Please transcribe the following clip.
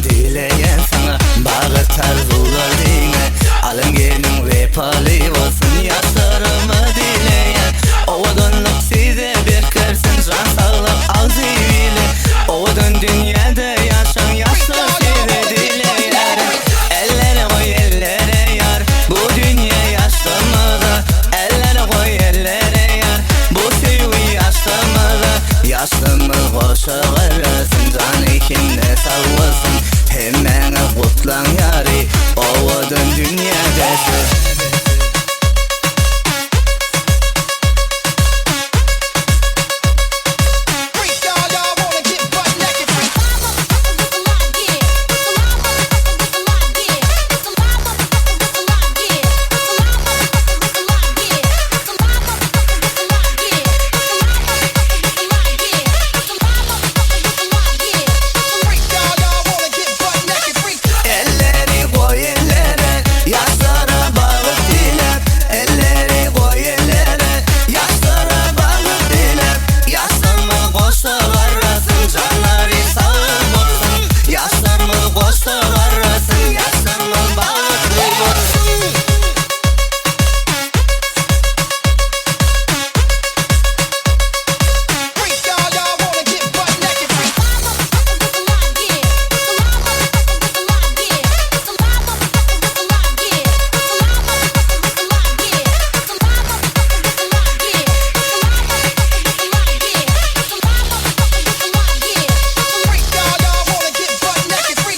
Dileýän saňa bagyt arzuwlar diňe Alyn gelniň wepaly bolsun Ýaşlaryma dileýän owadanlyk size berkersin Jan saglyk agzybirlik owadan dünýäde ýaşaň Ýaşlar size dileýärin Ellere goý ellere ýar Bu dünýe ýaşlygymyza Ellere goý ellere ýar Bu söýgi ýaşlygymyza Ýaşlygymyz goşa garasyn Jany hemde sag bolsun Hemmäňiz gutlaň ýary Owadan dünýäde siz.